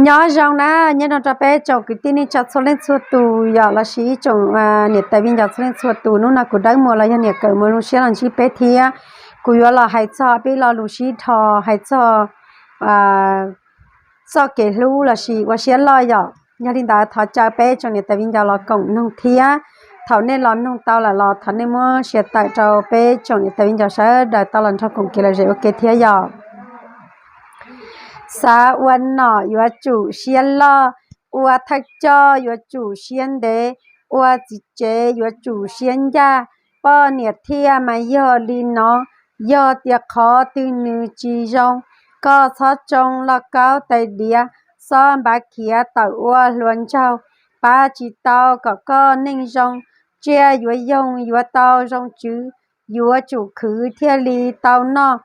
Nyob zoo na, nyob zoo rau peb tsoom kwv tij neej tsa txhua leej txhua tus yom, los sis ib tsoom niam tais viv ncaus txhua leej txhua tus. Hnub no kuv Dawb Muas los yog niam Kawm Muas zoo siab los ntsib peb thiab. Kuv yuav los hais txog peb lo lus sib dhos hais txog txoj kev hlub los sis ua siab loj yom. Yog li ntawd thov caw peb tsoom niam tais viv ncaus los koom noog thiab. Thaum nej los noog tau lawm los thov nej muab share tawm rau peb tsoom niam tais viv ncaus sawv daws tau los nrog koom kev lom zem ua ke thiab yom. Xav ua nom yuav tsum siab loj, ua thawj coj yuav tsum siab ntev, ua txiv tsev yuav tsum siab ncaj. Poj niam thiaj mas yog li no, yog tias qhov twg nws tsis zoo, koj txhob tsoo lauj kaub tais diav, xob npav khiav tawm ua hluas nraug, pab tsis tau kom koj neej zoo, tsiaj yuav yoog yuav tau zoo tswv, yuav tsum khwv thiaj li tau noj.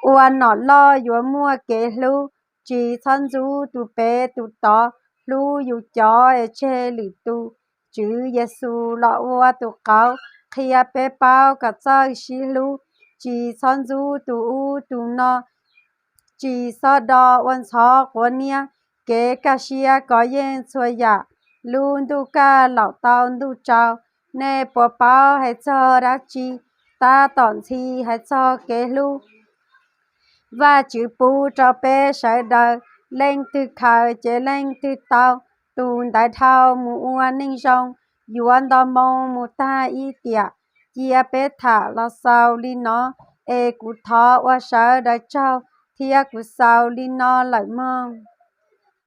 Ua nom loj yuav muaj kev hlub, tsis txhob ntxub tus pem tus tod, hlub yus cov es tseg lwm tus. Tswv Yexus los ua tus qauv, qhia peb paub kom txawj sib hlub, tsis txhob ntxub tus ub tus no, tsis txhob do ua ntxhov quav niab, kev kaj siab kov yeej txhua yam, lub ntuj kaj laum tau ntuj tsaus. Nej puas paub hais txog dab tsi? Tab tom ntxhi hais txog kev hlub. Vajtswv pub rau peb sawv daws, leej twg khaws ces leej twg tau, tus ntawd dhau mus ua neej zoo, yuav nto moo mus tag ib tiam. Cia peb tham los xaus li no, es kuv thov ua sawv daws tsaug, thiab kuv xaus li no lawm mog.